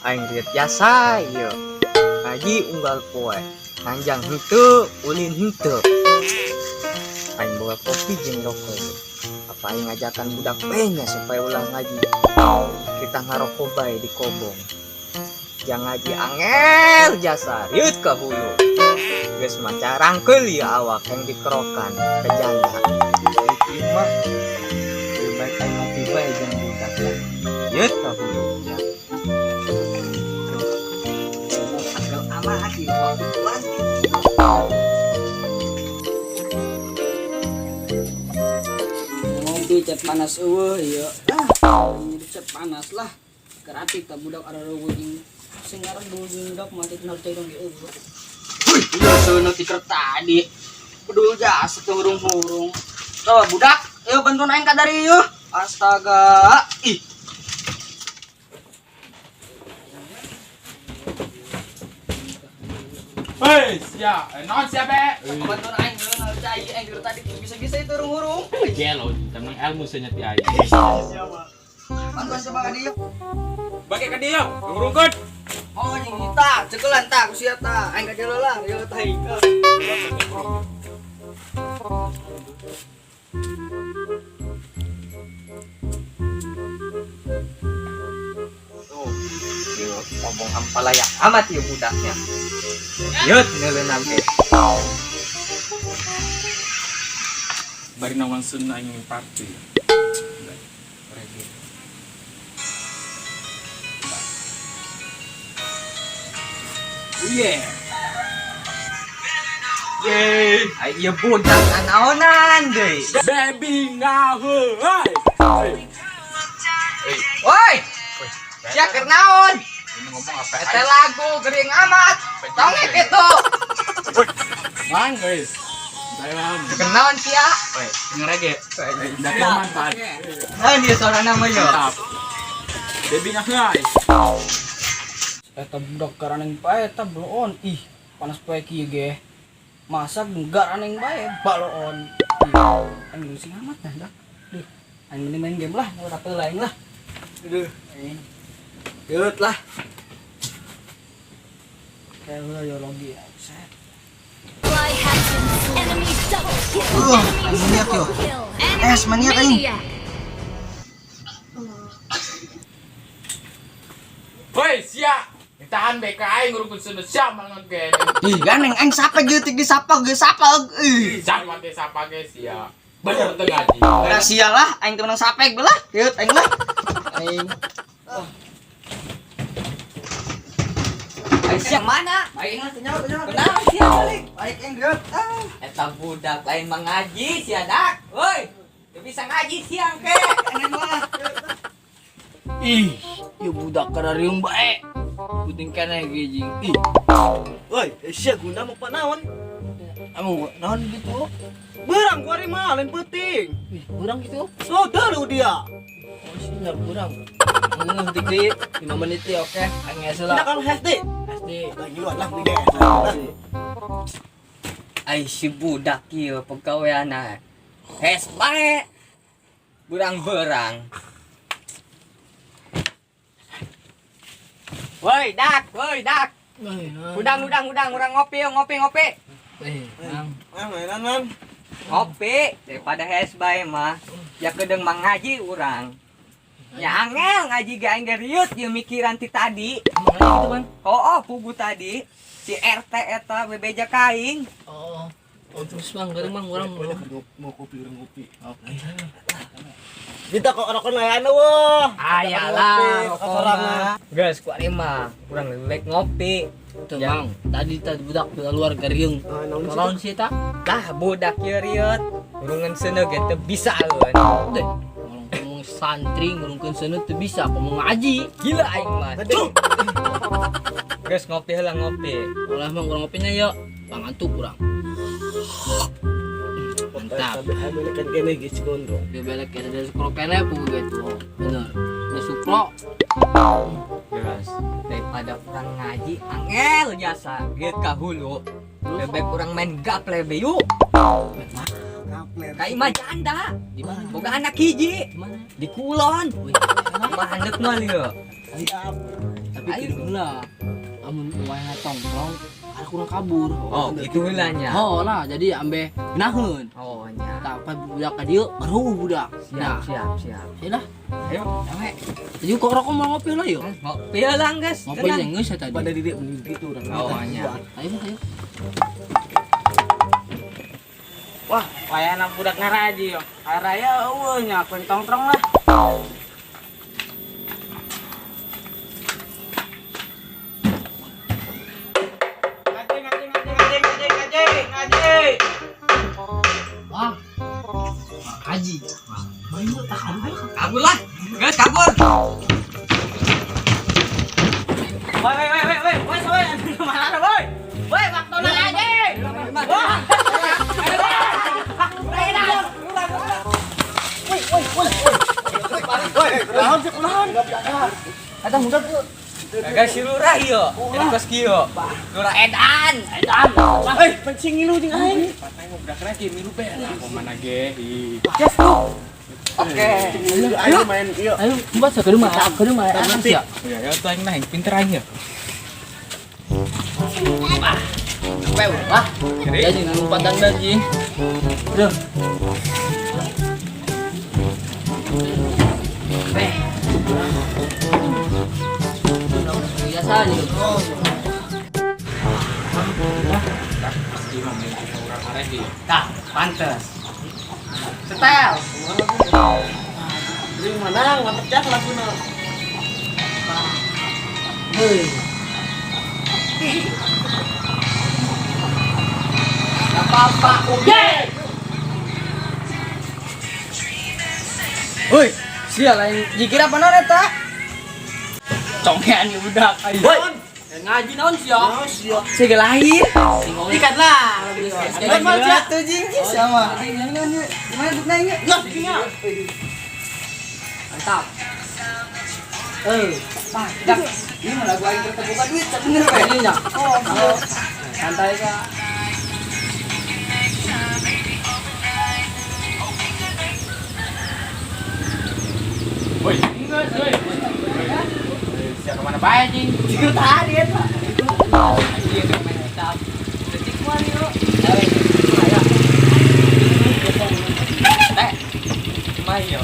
Aing rieut jasa ieu. Ngaji unggal poe. Nanjang henteu, ulin henteu. Aing bawa kopi jeung rokok ieu. Apa aing ngajakan budak nya supaya ulah ngaji. Kita ngarokok bae di kobong. Jang ngaji angel jasa, rieut ka hulu. Geus maca rangkeul ieu awak yang dikerokan ke janda. Ieu mah lebih baik aing ngopi bae jeung budak lah. Rieut ka hulu ya. Tuh. Angel amat ieu waktu tuan. Ngopi cat panas eueuh ieu. Ah, ini cat panas lah. Keratik tak budak areueuh jeung sing ngareduh jeung budak mah teh kenal teh dong eueuh. Wih, ieu seuneu tiker tadi. Bedul jasa teu hurung-hurung. Tuh budak, ieu bantuan aing ka dari ieu. Astaga. Ih. Hei, sia, naon sia be? Bantuan aing heula cai aing dari tadi bisa-bisa itu hurung-hurung. Gelo, tenang ilmu senya ti aing. Bantuan coba ka dieu. Bage ka dieu, ngurungkeun. Oh, jeung kita, cekelan ta ku sia ta. Aing ka dieu lah, ieu teh. Tuh, ieu ngomong ampalaya amat ieu budaknya. Yeut ngeuleunam ge. Bari nawan seuneu aing party. Oh yeah. Yeay. Ai ieu budak nanaonan deui. Baby ngaheuy. Woi, sia keur naon? Ini ngomong apa? Eta lagu gering amat. Tongek itu. Bang, guys. Dalam. Keur naon sia? Woi, ngerege. Dak manfaat. Naon ieu sorana mah yo? Mantap. Baby ngaheuy. Eta budak garaneng bae eta bloon. Ih, panas poe kieu ge. Masak garaneng bae baloon. Ih, aing sing amat dah dak. Duh, aing mending main game lah, ora teu lain lah. Aduh, aing. Geut lah. Kayak udah biologi ya. Set. Enemy double kill. Uh, Enemy maniak yo. triple kill. Es, maniak aing. Maniac. Woi, sia. Ditahan BK aing ngurungkeun seuneu sia mangan ge. Ih, ganeng aing sapa geus teh disapa geus sapa euy. Siapa teh sapa ge sia. Bener teu ngaji. Nah, sia lah aing teu menang sapek belah. Yeut aing lah. Aing. Aing sia mana? Baik lah, kenyal, kenyal. Kenapa sia balik? Baik aing geut. Ah. Eta budak lain mengaji sia dak. Woi, teu bisa ngaji siang ke. Aneh lah. Ih, ieu budak karariung bae. Puting keneh ge jeung. Ih, Woi, sia guna mau naon? anu naon gitu? Berang kuari mah lain penting. Ih, urang gitu. So dalu dia. Oh, sinyal kurang. Ngeuh tik di 5 menit ya, oke. Aing geus Tidak lah. kalau SD. SD. Lagi luar lah beli deh. Ai si budak ieu pagaweanna. Hes bae. Berang-berang. Woi, dak, woi, dak. Udang, udang, udang, urang ngopi, yuk, ngopi, ngopi. Eh, Mang. Ah, mainan man. Ngopi daripada hes bae mah. Ya kedeng mangaji urang. Ya angel ngaji ge aing ge riut ieu mikiran ti tadi. Emang gitu, Bang? Oh, pugu tadi si RT eta bebeja ka aing. Oh. Oh, terus Bang, geuring Bang, urang. Mau kopi, orang kopi. Oke. Kita kok rokok layan wah. Ayalah, rokok Kosorangan. mah. Geus ku ari mah, urang lebih baik ngopi. Tuh, Bang. Tadi tadi budak keluar gariung. Naon sih eta? Lah budak ieu riut, urungan seuneu ge teu bisa eueun. Deh. Ngomong santri ngurungkeun seuneu teu bisa, ngomong ngaji. Gila aing mah. Geus ngopi heula ngopi. Ulah Bang, urang ngopinya yuk. Bang ngantuk urang. Mantap. Tapi kan kene geus gondrong. Dia belek ya dari sukro kene pugu gitu. Bener. Udah sukro. Geus daripada urang ngaji angel jasa geut ka hulu. Lebih baik urang main gaple be yuk. Ka imah janda. Di mana? Boga anak hiji Di mana? di kulon. Wih, Imah handeup mah lieu. Siap. Tapi Tapi kitu lah. Amun wayahna tongkrong, ada kurang kabur. Oh, gitu heula nya. Oh lah, jadi ambe naheun. Oh nya. Tah pas budak ka dieu baru budak. Siap, Nah, siap, siap. ya lah. Ayo, gawe. Jadi kok rokok mau ngopi lah yuk. Ngopi lah geus. Ngopi yang geus ya tadi. Pada diri mending gitu urang. Oh nya. Ayo, ayo. Wah, wayahna budak ngaraji yo. Raya eueuh nya aku tongkrong lah. Ngaji ngaji ngaji ngaji ngaji ngaji ngaji. Wah. Haji. Kabur lah. Geus kabur. Woi woi woi woi woi woi mana woi? Woi, waktuna ngaji. Wah. Woi, kunaon sih kunaon? Eta budak tuh. Gagal si lurah ieu. Jadi kos kieu. Lurah edan. Edan. Eh, pencing ngilu jeung aing. Budak lagi milu be. Mana ge? Ih. Oke. Ayo main yuk. Ayo, mbak ke rumah, ke rumah. Nanti. Ya. Ya ya tuh aing mah yang pinter aing ya. Capek lah. Ya jangan lompatan lagi. Duh. Eh. Biasa aja. Pasti mah mungkin urang ngareji. Tah, pantes. Setel. Beli mana? Mantep jak laguna. Hei. Apa-apa. Oke. Woi, sia lain jikir apa non eta? Congean budak ayo. Woi, Ngaji naon sia? Siga lahir. ikat lah. Lain mal tuh jing sama. Gimana duduknya ini? Mantap. Eh, Pak, dah. Ini mah lagu aing terbuka duit bener we. ini nya. Oh, santai kak. Woi, enggak, woi. Sia kemana bae jing? Jikir tadi eta. Iya, main hitam. Detik mah yo. Teh. Cuma yo.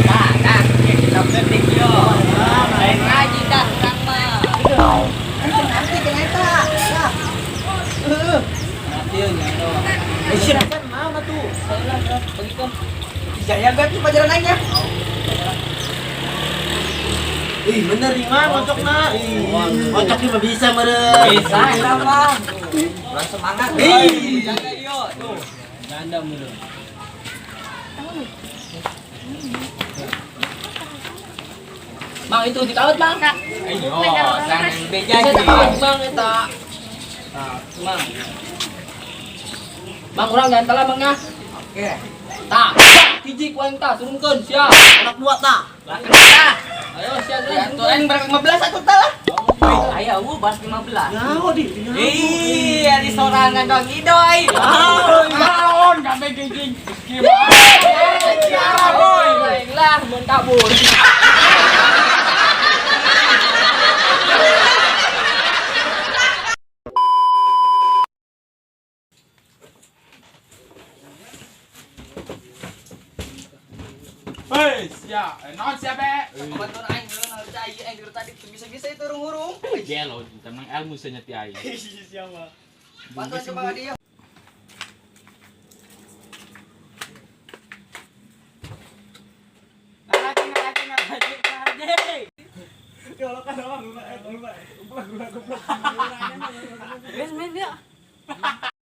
Nah, nah, kita detik yo. Lain ngaji dah urang mah. Nanti jeung eta. Lah. Nanti nya. Eh, silakan mau atuh. Pergi kan. Jaya gue tuh pajaran aing ya. Ih, bener nih mah ngocokna. Ih, ngocok mah bisa meureun. Bisa eta mah. Urang semangat. Ih. Jaga yo tuh. Ganda mulu. Bang itu dikawat bang. Ayo, jangan beja Saya tak jing. kawat bang eta. Nah, bang. Bang urang jangan telat bang ya. Oke. Tak. Hiji ku aing tah turunkeun siap. Anak dua tah. Tah. Ayo siap Ya, tuh aing berapa 15 atuh tah lah. Aya eueuh bahas 15. Nyaho di. Iya, di sorangan dong idoy. Naon kabeh jing. Kieu mah. Boy, lah mun kabur. Hei, sia. Naon sia be? Kebetulan aing dulu harus aing aing dulu tadi bisa-bisa itu urung-urung. Gelo, tenang ilmu senyeti aing. Bantuan coba dia. Ngaji ngaji ngaji ngaji. Wes men ya.